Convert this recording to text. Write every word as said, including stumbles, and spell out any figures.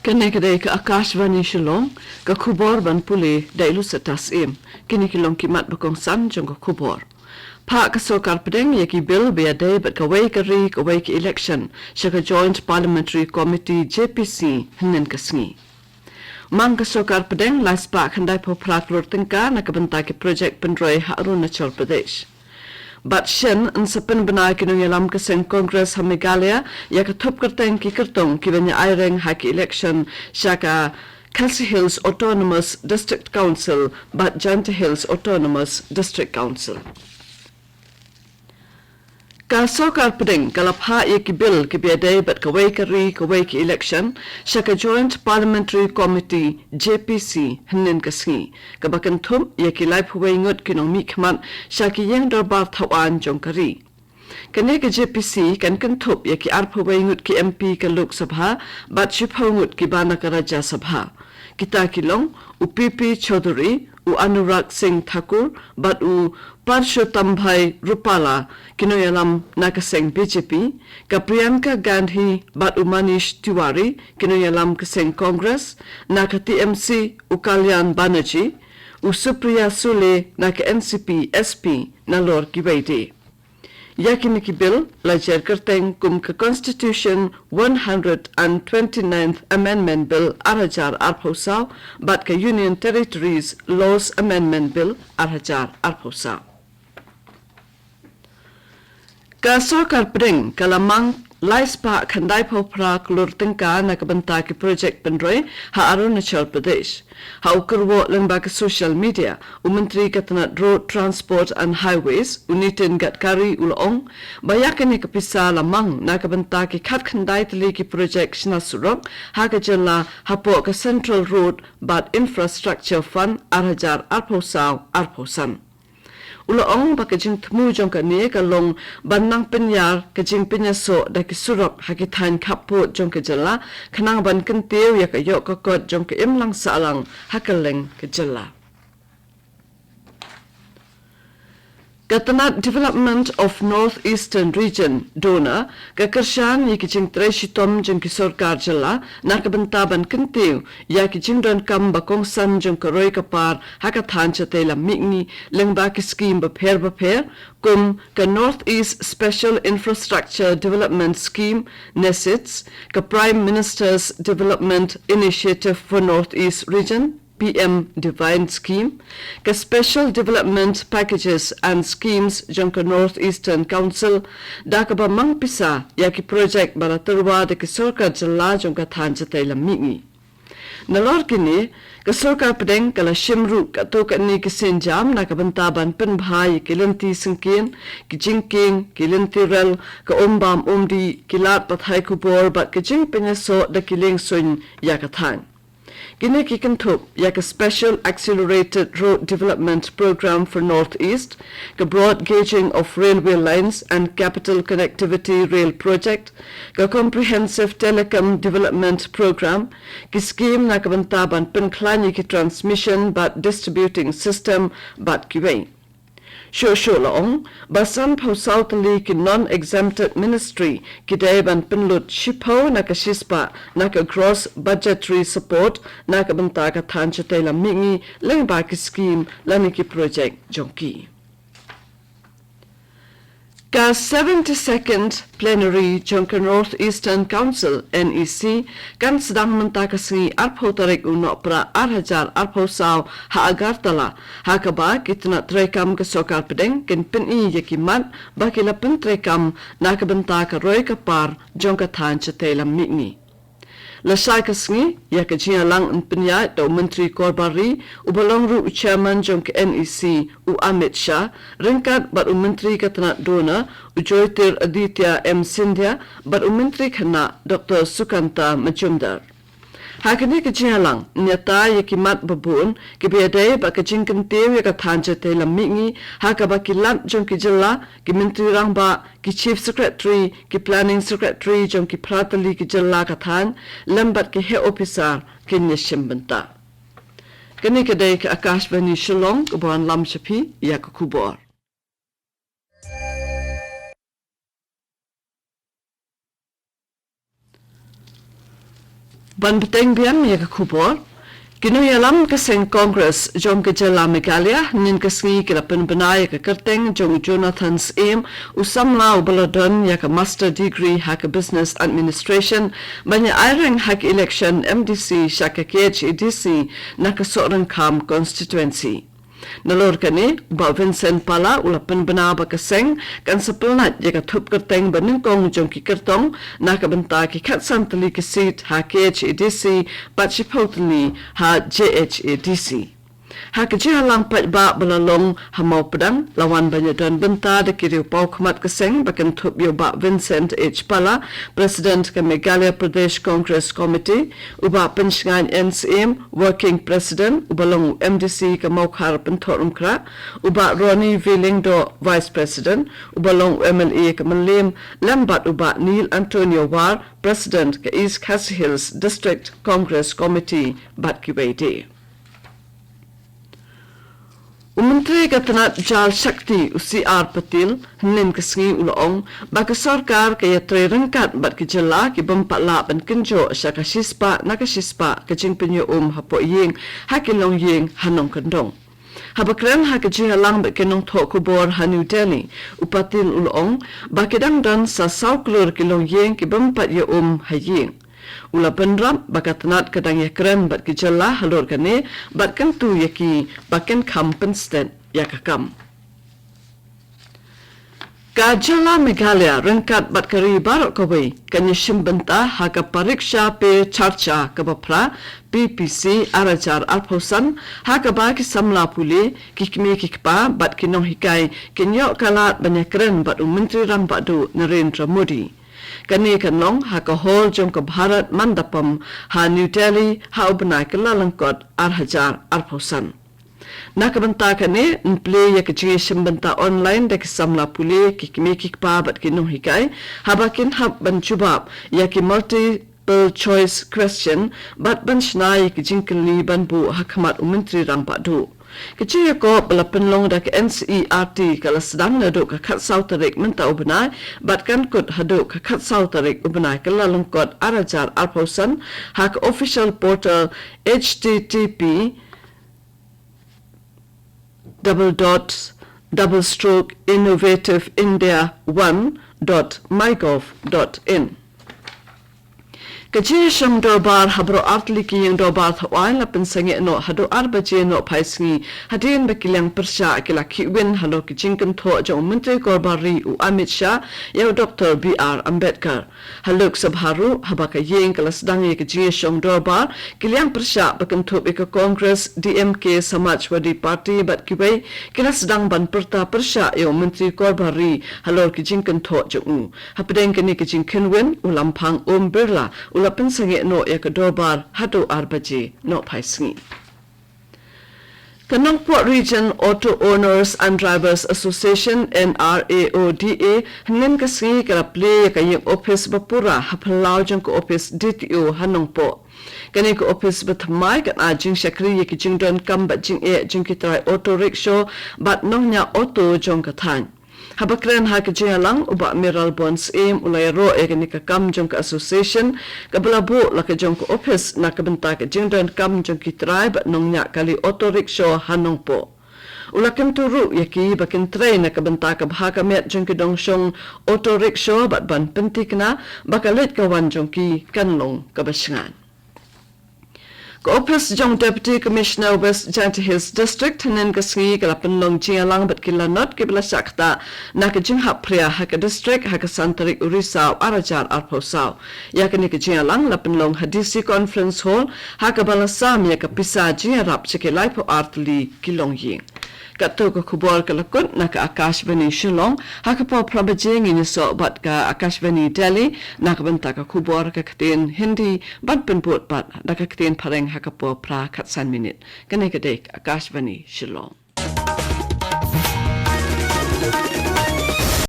Kane ka dei ka Akashvani Shillong, ka khubor ban pule da i Lucetta Syiem. Kine ki long ki mat ba kongsan jong ka khubor. Phah ka sorkar pdeng ïa ki bill ba ïadei bad kawei ka ri kawei ka election sha ka Joint Parliamentary Committee, J P C, hynnin ka sngi. Mang ka sorkar pdeng lai spah khyndai phew phra klur tyngka na ka bynta ki projek pynroi ha Arunachal Pradesh. Bad shen yn sa pynbna ki nongïalam ka seng Congress ha Meghalaya ïa ka thup kyrteng ki kyrtong ki ban ïa aireng ha ki election sha ka Khasi Hills Autonomous District Council bad Jaintia Hills Autonomous District Council. Ka sorkar pdeng ka la phah ïa ki bill kiba ïadei bad kawei ka ri kawei ka election sha ka Joint Parliamentary Committee, J P C, hynnin ka sngi, kaba kynthup ïa ki laiphew wei ngut ki nongmihkhmat sha ki ïing dorbar thaw aiñ jong ka ri. Kane ka J P C kan kynthup ïa ki arphew wei ngut ki M P ka Lok Sabha bad shiphew ngut kiba na ka Rajya Sabha. Kita ki long u P P Chaudhary, u Anurag Singh Thakur bad u Parshotambhai Rupala, ki nongïalam na ka seng B J P, ka Priyanka Gandhi bad u Manish Tiwari, ki nongïalam ka seng Congress, na ka T M C u Kalyan Banerjee, u Supriya Sule na ka N C P S P, nalor kiwei de. Ïa kine ki bill la jer kyrteng kum ka Constitution one hundred and twenty-ninth Amendment Bill ar hajar arphew saw bad ka Union Territories Laws Amendment Bill ar hajar arphew saw. Ka sorkar pdeng ka la mang lai spah khyndai phew phra klur tyngka na ka bynta ki projek pynroi ha Arunachal Pradesh. Ha u kyrwoh lyngba ka social media, u Myntri ka tnat Road Transport and Highways, u Nitin Gadkari, u la ong ba ïa kane ka pisa la mang na ka bynta ki khatkhyndai tylli ki projek shna surok ha ka jylla hapoh ka Central Road bad Infrastructure Fund ar hajar arphew saw arphew san. U la ong ba ka jingthmu jong kane ka long ban nang pynïar ka jingpynïasoh da ki surok ha ki thaiñ khappud jong ka jylla, khnang ban kyntiew ïa ka ïoh ka kot jong ka imlang sahlang ha kylleng ka jylla. Ka tnat Development of North Eastern Region, DoNER, ka kyrshan ïa ki jingtrei shitom jong ki sorkar jylla na ka bynta ban kyntiew ïa ki jingdonkam ba kongsan jong ka roi ka par ha ka thaiñ shatei lam mihngi lyngba ki skhim bapher bapher, kum ka North East Special Infrastructure Development Scheme, NESIDS, ka Prime Minister's Development Initiative for North East Region, P M DIVINE Scheme, ka Special Development Packages and Schemes jong ka North Eastern Council, da kaba mang pisa ïa ki projek ba la tyrwa da ki sorkar jylla jong ka thaiñ shatei lam mihngi. Nalor kine, ka sorkar pdeng ka la shim ruh katto katne ki sienjam na ka bynta ban pynbha ïa ki lynti syngkien, ki jingkieng, ki lynti rel, ka um bam um dih, ki lad pathai khubor bad ka jingpynïasoh da ki liengsuiñ ïa ka thaiñ. Kine ki kynthup ïa ka Special Accelerated Road Development Programme for North East, ka Broad Gauging of Railway Lines and Capital Connectivity Rail Project, ka Comprehensive Telecom Development Programme, ki skhim na ka bynta ban pynkhlaiñ ïa ki transmission bad distributing system bad kiwei. Shuh shuh la ong ba sanphew saw tylli ki non-exempted ministry ki dei ban pynlut shiphew na ka shispah na ka gross budgetary support na ka bynta ka thaiñ shatei lam mihngi lyngba ki skhim lane ki projek jong ki. Ka seventy-second Plenary jong ka North Eastern Council, N E C, kan sdang mynta ka sngi arphew tarik u Nohprah ar hajar arphew saw ha Agartala, ha kaba ki tnat treikam ka sorkar pdeng kin pyni ïa ki mat ba ki la pyntreikam na ka bynta ka roi ka par jong ka thaiñ shatei lam mihngi. Lashai ka sngi, ïa ka jingïalang yn pynïaid da u Myntri Korbar Ri, uba long ruh u Chairman jong ka N E C, u Amit Shah, ryngkat bad u Myntri ka tnat DoNER, u Jyotiraditya M Scindia, bad u Myntri Khynnah, Doctor Sukanta Majumdar. Ha kane ka jingïalang, yn ïatai ïa ki mat babun kiba ïadei bad ka jingkyntiew ïa ka thaiñ shatei lam mihngi, ha kaba ki lat jong ki jylla, ki Myntri Rangbah, ki Chief Secretary, ki Planning Secretary jong ki phra tylli ki jylla ka thaiñ, lem bad ki heh ophisar kin ïashim bynta. Kane ka dei ka Akashvani Shillong kaba wanlam sha phi ïa ka khubor. Ban bteng biang ïa ka khubor. Ki nongïalam ka seng Congress jong ka jylla Meghalaya, hynnin ka sngi ki la pynbna ïa ka kyrteng jong u Jonathan Syiem, u samla uba la don ïa ka Master Degree ha ka Business Administration, ban ïa aireng ha ka election M D C sha ka K H A D C na ka Sohryngkham Constituency. Nalor kane, u Bah Vincent Pala u la pynbna ba ka seng kan sa pynlait ïa ka thup kyrteng ba nyngkong jong ki kyrtong na ka bynta ki khatsan tylli ki seat ha K H A D C bad shiphew tylli ha J H A D C. Ha ka jingïalang paidbah ba la long ha Mawpdang, la wan ban ïadon bynta da ki riew paw khmat ka seng ba kynthup ïa u Bah Vincent H Pala, President ka Meghalaya Pradesh Congress Committee, u Bah Pynshngaiñ N Syiem, Working President, uba long u M D C ka Mawkhar Pynthotrumkhrah, u Bah Ronnie V Lyngdoh, Vice President, uba long u M L A ka Mylliem, lem bad u Bah Neil Antonio War, President ka East Khasi Hills District Congress Committee, bad kiwei de. U Myntri ka tnat Jal Shakti, u C R Patil, hynnin ka sngi u la ong ba ka sorkar ka ïatrei ryngkat bad ki jylla ki bym pat lah ban kynjoh sha ka shispah na ka shispah ka jingpynïaum hapoh ïing ha ki longïing ha nongkyndong. Haba kren ha ka jingïalang bad ki nongthoh khubor ha New Delhi, u Patil u la ong ba ki dang don sa saw klur ki longïing ki bym pat ïaum ha ïing. U la bynrap ba ka tnat ka dang ïakren bad ki jylla halor kane, bad kyntu ïa ki ba kin kham pynstet ïa ka kam. Ka jylla Meghalaya ryngkat bad ka ri baroh kawei kan ïashim bynta ha ka Pariksha Pe Charcha kaba phra, P P C, ar hajar arphew san, ha kaba ki samla pule, ki kmie ki kpa bad ki nonghikai kin ïoh ka lad ban ïakren bad u Myntri Rangbah Duh Narendra Modi. Kane kan long ha ka hall jong ka Bharat Mandapam ha New Delhi ha u bnai Kyllalyngkot ar hajar arphew san. Na ka bynta kane, yn plie ïa ka jingïashim bynta online da ki samla pule, ki kmie ki kpa bad ki nonghikai, haba kin hap ban jubab ïa ki multiple choice question bad ban shna ïa ki jingkylli ban buh ha khmat u Myntri Rangbah Duh. Ka jingïakop ba la pynlong da ka N C E R T ka la sdang naduh ka khatsaw tarik mynta u bnai bad kan kut haduh ka khatsaw tarik u bnai Kyllalyngkot ar hajar arphew san ha ka official portal H T T P double dot double stroke innovate india one dot mygov dot in. Ka jingïashong dorbar ha baroh artylli ki ïing dorbar Thawaiñ la pynsangeh noh haduh ar baje nohphai sngi, hadien ba ki liang pyrshah ki la khihwin halor ka jingkynthoh jong u Myntri Dorbar Ri u Amit Shah ïa u Doktor B R Ambedkar. Ha Lok Sabha ruh, haba ka ïing ka la sdang ïa ka jingïashong dorbar, ki liang pyrshah ba kynthup ïa ka Congress, D M K, Samajwadi Party bad kiwei, ki la sdang ban pyrta pyrshah ïa u Myntri Dorbar Ri halor ki jingkynthoh jong u. Hapdeng kane ka jingkhynwin, u Lamphang Om Birla u la pynsangeh noh ïa ka dorbar haduh ar baje nohphai sngi. Ka Nongpoh Region Auto Owners and Drivers Association, N R A O D A, hynnin ka sngi ka la plie ïa ka ïing ophis ba pura ha phyllaw jong ka ophis D T O ha Nongpoh. Kane ka ophis ba thymmai kan ai jingshakri ïa ki jingdonkam bad jingeh jong ki trai auto rickshaw bad nongñiah auto jong ka thaiñ. Haba kren ha ka jingïalang, u Bah Mayralborn Syiem u la ïaroh ïa kane ka kam jong ka association, kaba la buh la ka jong ka ophis na ka bynta ka jingdonkam jong ki trai bad nongñiah kali auto rickshaw ha Nongpoh. U la kyntu ruh ïa ki ba kin trei na ka bynta ka bha ka miat jong ki nongshong auto rickshaw bad ban pynthikna ba ka leit ka wan jong ki kan long kaba shngaiñ. Ka ophis jong Deputy Commissioner West Jaintia Hills District hynnin ka sngi ka la pynlong jingïalang bad ki lanot kiba la shah ktah na ka jinghap phria ha ka district ha ka san tarik u Risaw ar hajar arphew saw. Ïa kane ka jingïalang la pynlong ha D C Conference Hall, ha kaba la sam ïa ka pisa jingïarap sha ki laiphew ar tylli ki longïing. Katto ka khubor ka la kut na ka Akashvani Shillong, ha ka por phra baje ngin ïasoh bad ka Akashvani Delhi na ka bynta ka khubor ka ktien Hindi, bad pynbud pat da ka ktien Phareng ha ka por phra khatsan minit. Kane ka dei ka Akashvani Shillong.